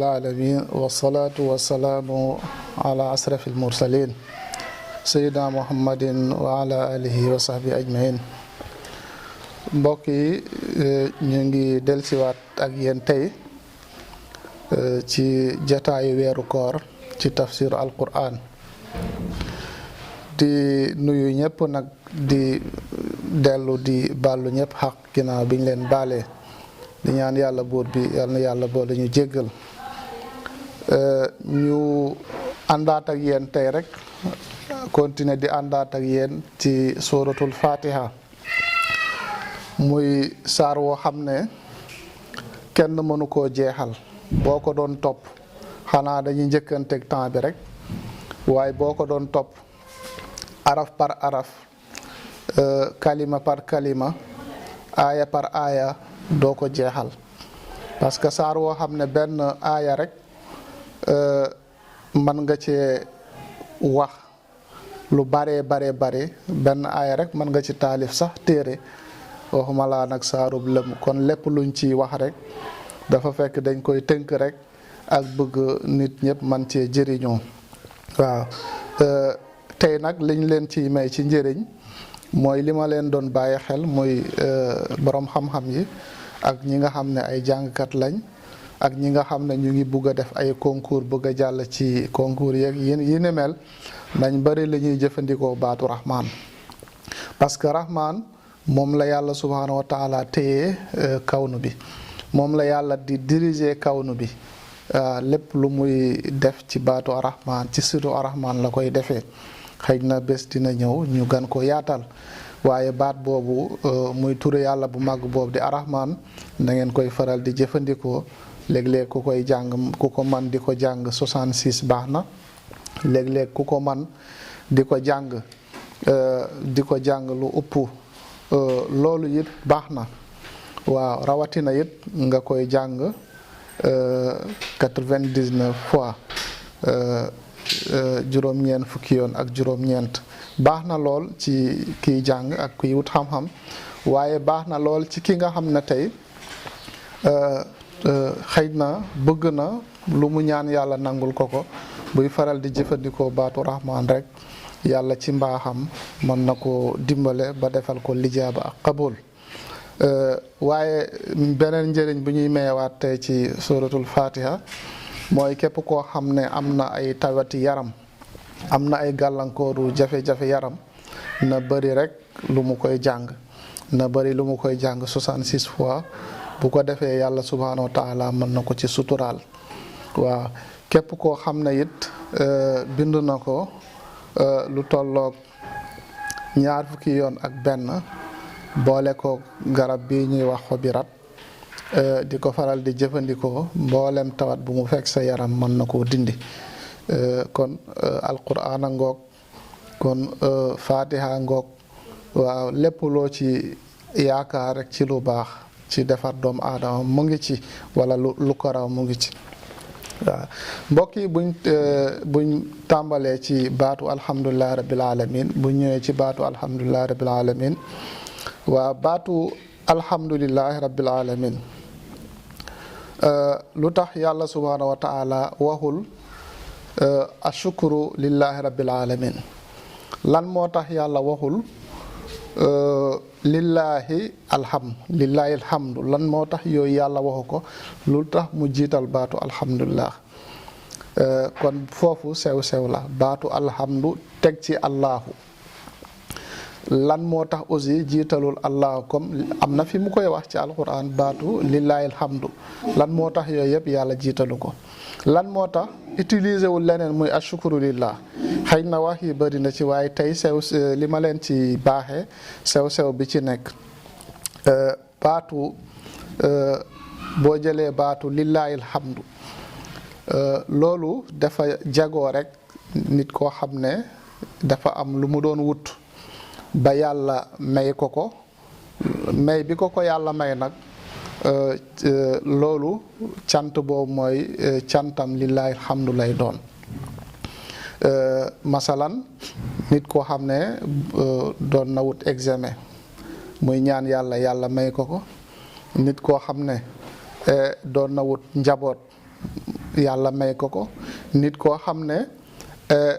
العالمين والصلاة والسلام على أشرف المرسلين سيدنا محمد وعلى آله وصحبه أجمعين mbokk yi ñu ngi dellusiwaat ak yéen tey ci jataayu weeru koor ci tafsir alquran di nuyu ñëpp nag di dellu di baalu ñëpp xaq ginnaaw bi ñu leen baalee di ñaan yàlla buur bi yal na yàlla boole ñu jéggal ñu àndaat ak yéen tey rek continuer di àndaat ak yéen ci suratul fatiha muy saar woo xam ne kenn mënu koo jeexal boo ko doon topp xanaa dañuy njëkkanteeg temps bi rek waaye boo ko doon topp araf par araf kalima par kalima aaya par aaya doo ko jeexal parce que saar woo xam ne benn aaya rek mën nga cee wax lu bare benn aaya rek mën nga ci taalif sax téere waxuma laa nag saarub lëm kon lépp luñ ci wax rek dafa fekk dañ koy tënk rek ak bëgg nit ñëpp man cee jëriñoo waaw tey nag liñ leen ci may ci njëriñ mooy li ma leen doon bàyyi xel muy borom xam-xam yi ak ñi nga xam ne ay jàngkat lañ ak ñi nga xam ne ñu ngi bugg a def ay concours bëgg a jàll ci concours yeeg yi ni mel nañ bari li ñuy jëfandikoo baatu rahman parce que rahman moom la yàlla subhaanahu wa taala téye kawnu bi moom la yàlla di diriger kawnu bi lépp lu muy def ci baatu arrahman ci situ arrahman la koy defee xëy na bés dina ñëw ñu gan ko yaatal waaye baat boobu muy turu yàlla bu màgg boobu di arrahman na ngeen koy faral di jëfandikoo léeg-léeg ku koy jàng ku ko man di ko jàng 66 baax na léeg-léeg ku ko man di ko jàng lu ëpp loolu it baax na waaw rawatina it nga koy jàng 99 fois juróom-ñeent fukki yoon ak juróom-ñeent baax na lool ci kiy jàng ak kiy wut xam-xam waaye baax na lool ci ki nga xam ne tey xëy na bëgg na lu mu ñaan yàlla nangul ko buy faral di jëfandikoo baatu rahmaan rek yàlla ci mbaaxam mën na ko dimbale ba defal ko lijaaba ak qabul waaye beneen njëriñ bu ñuy mayewaat tey ci suratul fatiha mooy képp koo xam ne am na ay tawati yaram am na ay gàllankooru jafe-jafe yaram na bëri rek lu mu koy jàng 66 fois bu ko defee yàlla subhanahu wa taala mën na ko ci suturaal waaw képp koo xam ne it bind na ko lu tolloog 20 yoon ak benn boole ko garab bi ñuy wax xobirat di ko faral di jëfandikoo mboolem tawat bu mu fekk sa yaram mën na koo dindi kon alquran a ngoog kon fatiha ngoog waaw lépp loo ci yaakaar rek ci lu baax ci defar doomu aadama mu ngi ci wala lu ko raw mu ngi ci waaw mbokk yi buñ tàmbalee ci baatu alhamdulillahi rabbil alamin bu ñëwee ci baatu alhamdulillahi rabbil alamin waa baatu alhamdulillahi rabbil alamin lu tax yàlla subhanahu wa taala waxul ashukru lillahi rabbil alamin lan moo tax yàlla waxul lillahi alhamdu lan moo tax yooyu yàlla waxu ko lu tax mu jiital baatu alhamdulillah kon foofu sew la baatu alhamdu teg ci allahu lan moo tax aussi jiitalul allahu comme am na fi mu koy wax ci alquran baatu lillahi alhamdu lan moo tax yooyu yëpp yàlla jiitalu ko lan moo tax utiliser wul leneen muy ashukru lillah xëy na wax yi bëri na ci waaye tey li ma leen ci baaxee sew bi ci nekk baatu boo jëlee baatu lillahi alhamdu loolu dafa jagoo rek nit koo xam ne dafa am lu mu doon wut ba yàlla may ko may bi ko yàlla may nag loolu cant boobu mooy cantam lillahi alhamdu lay doon masalan nit koo xam ne doon na wut examen muy ñaan yàlla may ko nit koo xam ne doon na wut njaboot yàlla may ko nit koo xam ne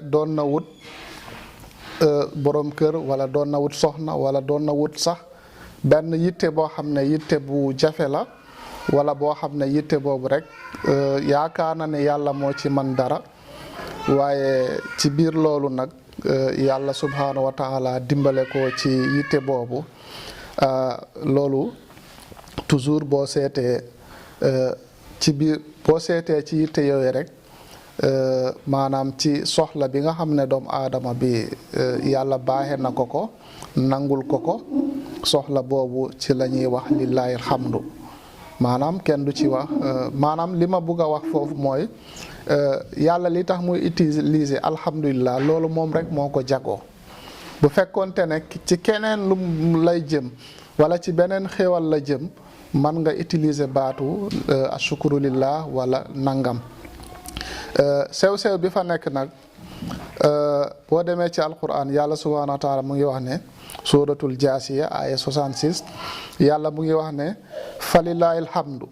doon na wut borom kër wala doon na wut soxna wala doon na wut sax benn yitte boo xam ne yitte bu jafe la wala boo xam ne yitte boobu rek yaakaar na ne yàlla moo ci man dara waaye ci biir loolu nag yàlla subhaanahu wa taala dimbale ko ci yitte boobu loolu toujours boo seetee ci biir boo seetee ci yitte yooyu rek maanaam ci soxla bi nga xam ne doomu aadama bi yàlla baaxe na ko nangul ko soxla boobu ci la ñuy wax lillahi alhamdu maanaam kenn du ci wax maanaam li ma bugg a wax foofu mooy yàlla li tax muy utiliser alhamdulillah loolu moom rek moo ko jagoo bu fekkoonte ne ci keneen lu lay jëm wala ci beneen xéewal la jëm man nga utiliser baatu ashukuru lillah wala nangam sew-sew bi fa nekk nag boo demee ci alquran yàlla subhanahu wa taala mu ngi wax ne suratul jaasiya aya 66 yàlla mu ngi wax ne falillahi alhamdu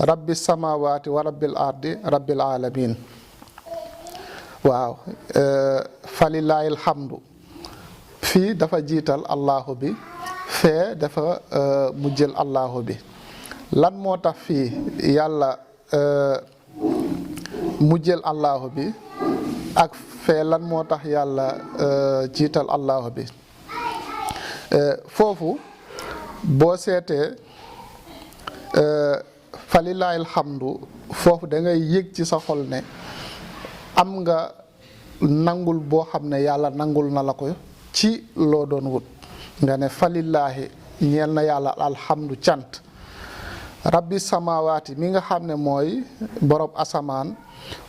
rabbi samawati wa rabbil ardi rabbil alamin waaw falillahi alhamdu fii dafa jiital allahu bi fee dafa mu jël allahu bi lan moo tax fii yàlla mu jël allahu bi ak fee lan moo tax yàlla jiital allahu bi foofu boo seetee falilahi alhamdu foofu da ngay yëg ci sa xol ne am nga nangul boo xam ne yàlla nangul na la ko ci loo doon wut nga ne falillaahi ñeel na yàlla alhamdu cant rabbi samawaati mi nga xam ne mooy borom asamaan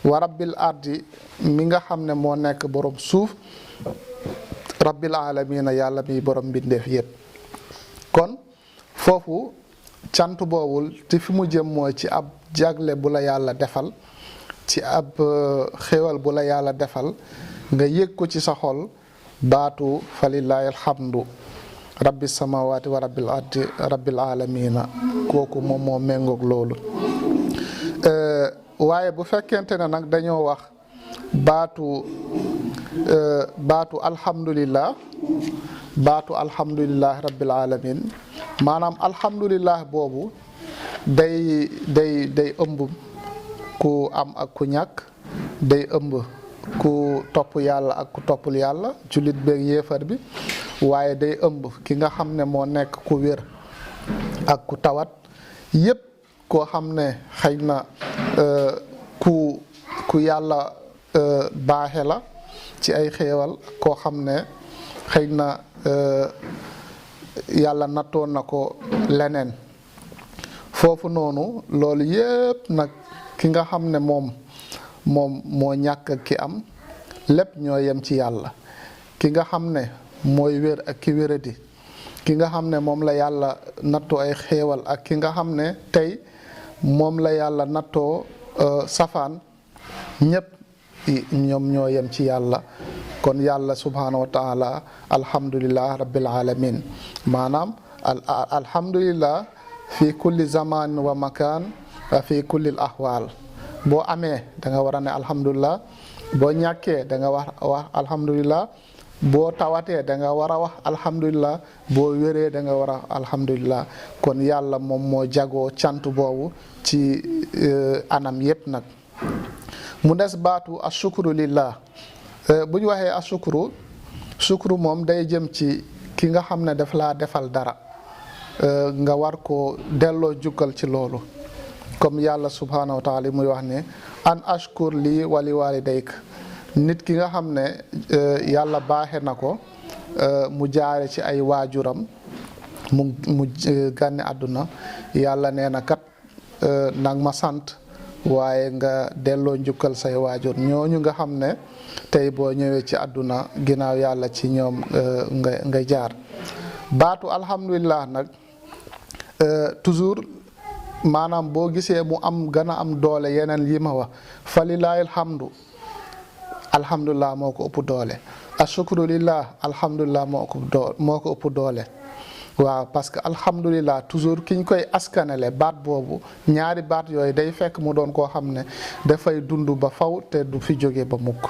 wa rabbil ardi mi nga xam ne moo nekk borom suuf rabbil alamina yàlla mi borom mbindeef yépp kon foofu cant boobul te fi mu jëm mooy ci ab jagle bu la yàlla defal ci ab xéewal bu la yàlla defal nga yëg ko ci sa xol baatu falillahi alhamdu rabbi samawati wa rabbil ardi rabbil alamina kooku moom moo méngoog loolu waaye bu fekkente ne nag dañoo wax baatu alhamdulillah rabbil alamin maanaam alhamdulillah boobu day ëmb ku am ak ku ñàkk day ëmb ku topp yàlla ak ku toppul yàlla jullit beeg yéefar bi waaye day ëmb ki nga xam ne moo nekk ku wér ak ku tawat yépp koo xam ne xëy na ku yàlla baaxe la ci ay xéewal koo xam ne xëy na yàlla nattoon na ko leneen foofu noonu loolu yépp nag ki nga xam ne moom moo ñàkk ak ki am lépp ñoo yem ci yàlla ki nga xam ne mooy wér ak ki wéradi ki nga xam ne moom la yàlla nattoo ay xéewal ak ki nga xam ne tey moom la yàlla nattoo safaan ñépp ñoom ñoo yem ci yàlla kon yàlla subhanahu wa taala alhamdulillah rabbil alamin maanaam alhamdulillah fi kulli zaman wa makan wa fi kulli ahwal boo amee da nga war a ne alhamdulillah boo ñàkkee da nga wax alhamdulillah boo tawatee da nga war a wax alhamdulillah boo wéree da nga war a alhamdulillah kon yàlla moom moo jagoo cant boobu ci anam yépp nag mu des baatu ashukru lillah bu ñu waxee ashukru moom day jëm ci ki nga xam ne daf laa defal dara nga war ko delloo jukkal ci loolu comme yàlla subhanahu wa taala muy wax ne an ashkur lii wali walidayk nit ki nga xam ne yàlla baaxe na ko mu jaare ci ay waajuram mu gànne àdduna yàlla nee na kat nag ma sant waaye nga delloo njukkal say waajur ñooñu nga xam ne tey boo ñëwee ci àdduna ginnaaw yàlla ci ñoom nga jaar baatu alhamdulillah nag toujours maanaam boo gisee mu am gën a am doole yeneen yi ma wax falilahi alhamdu alhamdulillah moo ko ëpp doole ashukru lillah alhamdulillah moo ko ëpp doole waaw parce que alhamdulilah toujours ki ñu koy askanele baat boobu ñaari baat yooyu day fekk mu doon koo xam ne dafay dund ba faw te du fi jóge ba mukk